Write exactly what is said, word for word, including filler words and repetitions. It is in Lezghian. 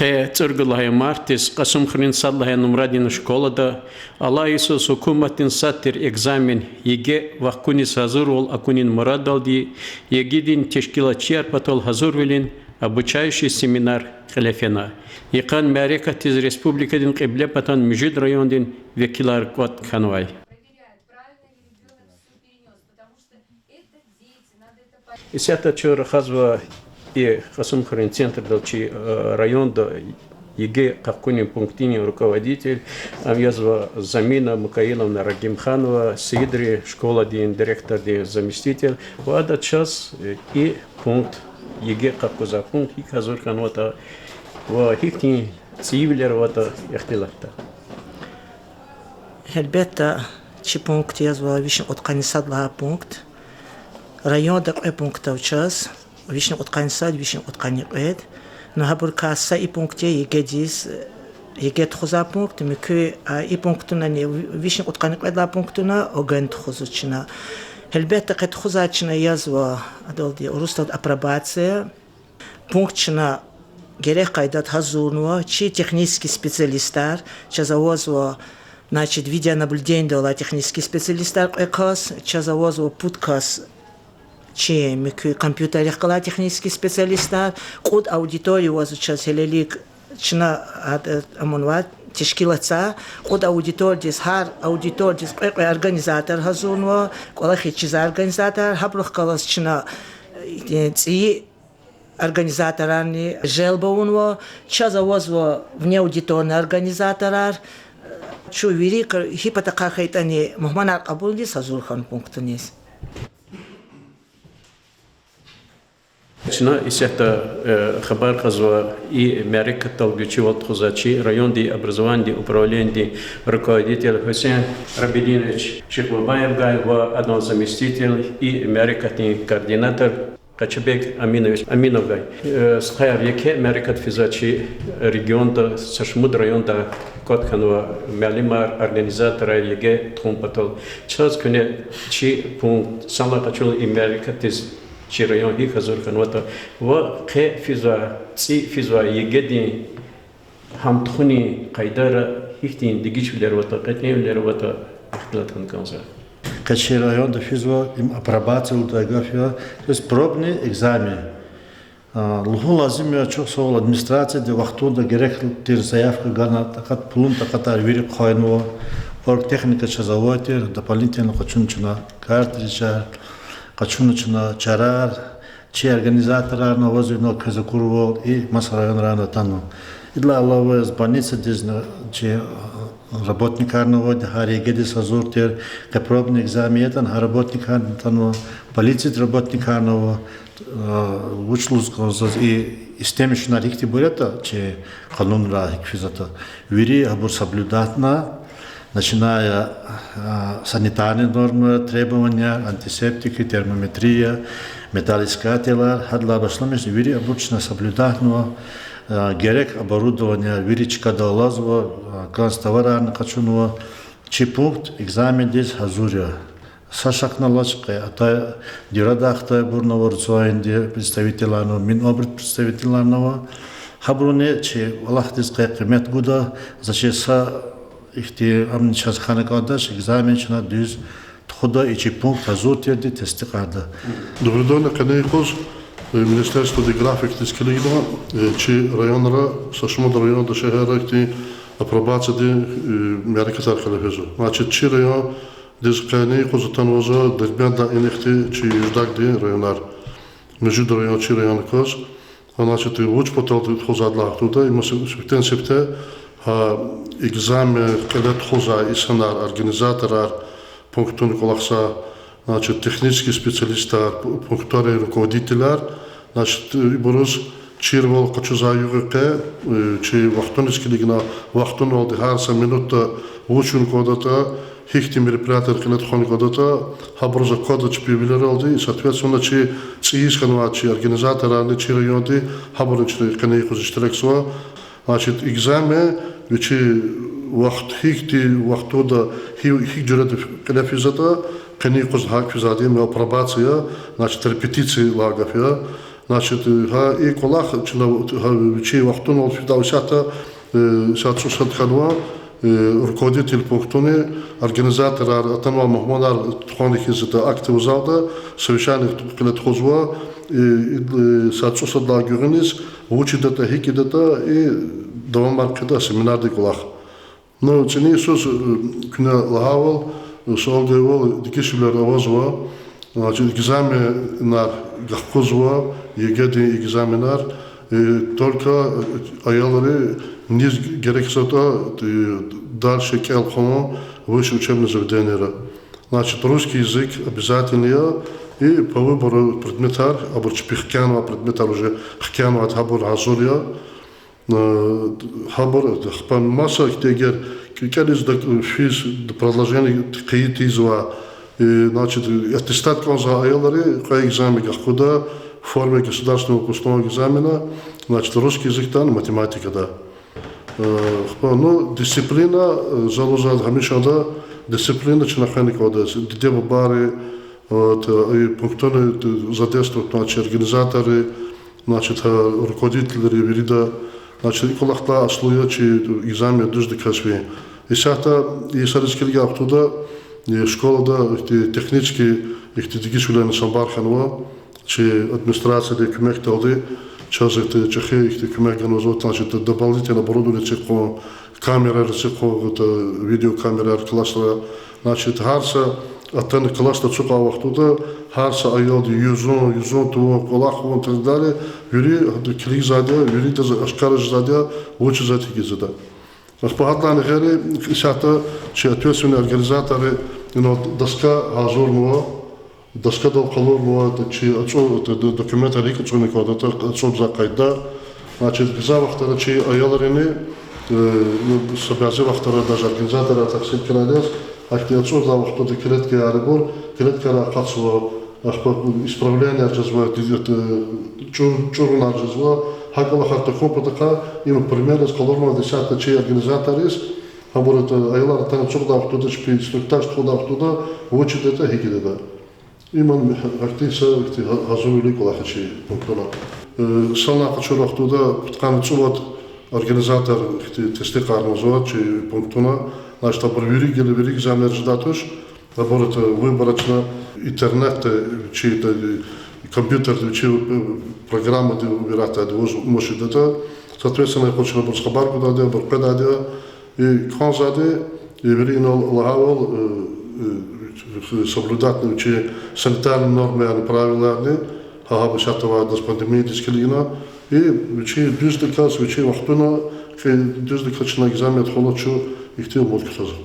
Къе цӀуругуд лагьай мартдиз Кьасумхуьруьн сад лагьай нумрадин школада алай йисуз гьукуматдин сад тир экзамен ЕГЭ вахкуниз гьазурвал акунин мурадалди ЕГЭ-дин тешкилатчияр патал гьазурвилин обучающий семинар кьиле фена. Йикъан мярекатдиз республикадин Кьиблепатан муьжуьд райондин векилар кӀватӀ хьанвай. Исятда чун рахазва и Кьасумхуьруьн центрдал чи, э, районда ЕГЭ къахкунин пунктдин руководитель, ам язва Замина Мукаиловна Рагимханова, Сиидри школадин директордин заместитель, ва ада чаз, э, и пункт, ЕГЭ къахкузвай пункт гьикӀ гьазур хьанватӀа ва гьихьтин цӀийивилер аватӀа ихтилатда. Гьелбетда, чи пункт язва вишни кьудкъанни сад лагьай пункт. Районда кьве пункт ава чаз: вишни кьудкъанни сад, вишни кьудкъанни кьвед. Ну, гьабурукай са и пункт я ЕГЭ-диз, ЕГЭ тухузвай пункт, муькуь, а, и пунктунани, вишни кьудкъанни кьвед лагьай пунктуна ОГЭ-ни тухузва чна. Гьелбетда, къе тухузвай чна язва, адалди урусдалди, апробация. Пункт чна герек къайдада гьазурнава, чи технический специалистар, чаз авазва, значит, видеонаблюдениедал алай технический специалистар кьве кас, чаз авазва пуд кас, чи муькуь компьютеррихъ галай технический специалистар, кьуд аудитория авазва чаз гьелелиг, чна, а, амунва, тешкилатзава, кьуд аудиториядиз, гьар аудиториядиз кьве-кьве организатор гьазурнава, кӀвалахиз чизвай организатор, гьабурухъ галаз чна, э, цӀийи организаторарни желб авунва, чаз авазва внеаудиторный организаторар. Чун вири кар-, гьи патахъай хьайитӀани мугьманар кьабулиз гьазур хьана пунктуниз. Чна исятда, э, хабар кьазва и мярекатдал гуьзчивал тухузвай чи райондин образованидин управленидин руководитель Гьуьсейн Рабидинович Шихбабаевгай ва адан заместитель, и мярекатдин координатор Къачабек Аминович Аминовгай. Э, стхаяр, еке мярекат физва чи регионда, са шумуд районда кӀватӀ хьанва муаллимар, организаторар ЕГЭ тухун патал. Чаз куьне чи пункт, санлай къачурла и мярекатдиз чи район гьикӀ гьазур хьанватӀа ва къе физвай, цӀи физвай ЕГЭ-дин гьам тухунин къайдара гьихьтин дегишвилер аватӀа, кьетӀенвилер аватӀа ихтилат хьана кӀанзава. Къе чи районда физва, им апробация лугьудай гаф я, то есть пробный экзамен. А, лугьун лазим я, чухсагъул администрацияди вахтунда герек тир заявка гана, такьат пулун такьатар вири хъвайнава, оргтехника чаз авай тир, дополнительно къачуна чна картриджар, къачуна чна чарар, чи организаторарни аваз вине квез акурвал, и маса районрани атанва. Идалай алава яз больницадизни чи, а, работникарни авайди, гьар ЕГЭ-диз гьазур тир, къе пробный экзамен ятӀани гьа работникарни атанва, полицияди работникарни ава, а, вуч лугьуз кӀанзава, и истемишунар гьихьтинбур ятӀа, чи къанунра гьикӀ физватӀа, вири гьабур соблюдатна, начиная, а, санитарный нормаяр, требованияр, антисептики, термометрия, металлоискателар, гьадалай башламишна вири абур чна соблюдатнава, а, герек оборудованияр вири чкадал алазва, а, канцтоварарни къачунва, чи пункт экзамендиз гьазур я. Са шакни алач, къе атай, дуьрадай хтайбурни ава, РУЦОИН-ди представителарни ава, Минобрд представителарни ава. Гьабуруни чи кӀвалахдиз къе къимет гуда, за чи са ихьтин амни чаз хьана кӀандач, экзамен чна дуьз тухуда, и чи пункт гьазур тирди тестикьарда. Дугъриданни къенин юкъуз, э, министерстводи графикдиз килигна, э, чи районра, са шумуд районда, шегьерра ихьтин апробациядин, э, мярекатар кьиле физва. Значит, чи райондиз къенин юкъуз атанвазва Дербентдай инихъди чи Юждагдин районар. Муьжуьд район чи район кваз. Значит, вуч паталди тухузвайди лагьайтӀа, има сифтени-сифте гьа экзамен кьиле тухузвай инсанар, организаторар, пунктуни кӀвалахзавай, значит, технический специалистар, пу-, пунктуарин руководителар, значит, ибуруз чирвал къачузвай югъ я къе, э, чи вахтуниз килигна, вахтунвалди гьар са минутда вуч авун кӀандатӀа, гьихьтин мероприятияр кьиле тухун кӀандатӀа, гьабуруз аквада чпи вилералди, и, соответственно, чи цӀийиз хьанвай чи организаторарни чи районди, гьабуру чна къенин юкъуз иштиракзава. Значит, экзамен вичи вахт, гьихьтин вахтунда, гьи-, гьи жуьреда кьиле физватӀа, къенин юкъуз гьакӀ физвайди я, им апробация, значит, репетиция лагьай гаф я. Значит, гьа и кӀвалах чна, гьа вичин вахтунал фида исятда, э, исятда цӀусад хьанва, э, руководитель пунктуни, организаторар, атанвай мугьманар тухвана хьиз, ятӀа актовый залда совещание кьиле тухузва, и, и, э, исятда цӀусад лагьай гуьгъуьниз, вуч ийидатӀа, гьикӀ ийидатӀа, и давамар хъийида семинардин кӀвалах. Ну, цӀинин йисуз, э, куьне лагьайвал, э, суал гайивал, дегишвилер авазва, значит, экзаменар гахкузва, ЕГЭ-дин экзаменар, э, только, э, аялри низ герекзаватӀа, э, дальше кӀел хъувун высший учебный заведениера. Значит, русский язык обязательно я, и по выбору предметар, абур чпи хкянавай предметар уже хкянавайди, гьабур гьазур я. Э, гьабур, ахпа маса ихьтин эгер кӀ-, кӀелиз да, физ да, продолжение хъийиз тийизвай, э, значит, аттестат кӀанзавай аялри кьве экзамен гахкуда, в форме государственного выпускного экзамена, значит, русский языкдай, математикадай. Э, ахпа, ну, дисциплина, э, за лугьузвайди гьамиша ада, дисциплина чна хвена кӀанда, диде-бубайри, вот, э, и пунктуни, э, задействовать, значит, организаторри, значит, э, руководительри вирида, значит, и кӀвалахдилай аслу я чи экзамен дуьздаказ фин. Исятда и йисариз килигай вахтунда, э, школада ихьтин технический ихьтин дегишвилерин самбар хьанва, чи администрациядин куьмекдалди чаз ихьтин чӀехи ихьтин куьмек ганвазва, значит, дополнительное оборудование эциг хъувун, камераяр эциг хъувун, это, видеокамераяр классра, значит, гьар са атана классда ацукьай вахтунда гьар са аялди юзун, юзун тавун, кӀвалах хъувун и так далее, вири килигзавайди я, виридаз ашкара жезвайди я, вучиз ятӀа, гьикӀ жеда. Ахпа гьадалайни гъейри, исятда чи ответственный организаторри инал доска гьазурнава, доскадал къалурнава, это, чи ацӀу-, это, д-, документар гьикӀ ацӀурна кӀанда, ацӀурзавай къайда. Значит, гзаф вахтара чи аялрини, э, ну, са бязи вахтара даже организаторар тахсир хьурай яз, ахьтин ацӀурзавай вахтунда клеткаяр, абур клеткайрай акъатзава, ахпа исправленияр жезва, ди-, это, чӀур-, чӀурунар жезва, гьа кӀвалахар тахьун патахъай, им пример яз къалурнава исятда чи организаторриз, гьабур, это, аялар атана ацукьдай вахтунда, чпи инструктаж тухудай вахтунда, вучиз ятӀа, гьикӀ ятӀа. Им гьахьтин са ихьтин гьа-, гьазурвилин кӀвалах я чи пунктуна. Э, санлай къачур вахтунда пудкъанни цӀувад организатор ихьтин тестикьарнава чи пунктуна. Значит, абур вири гила, вири экзаменар жедай туш. Абур, это, выборочно интернетда вичи, это, компьютерда вичи, э, программади виридатайди вуж умуч жедатӀа. Соответственно, къачуна абуруз хабар гудайди я, абур къведайди я. И кӀанзавайди, и вири инал лагьайвал, э, э, соблюдатьна вичи санитарный нормаярни, правилаярни, гьа, гьа бес ятавайдаз пандемиядиз килигна, и вичи дуьздаказ, вичин вахтуна, и дуьздаказ чна экзамен тухвана чун ихьтин умуд кутазва.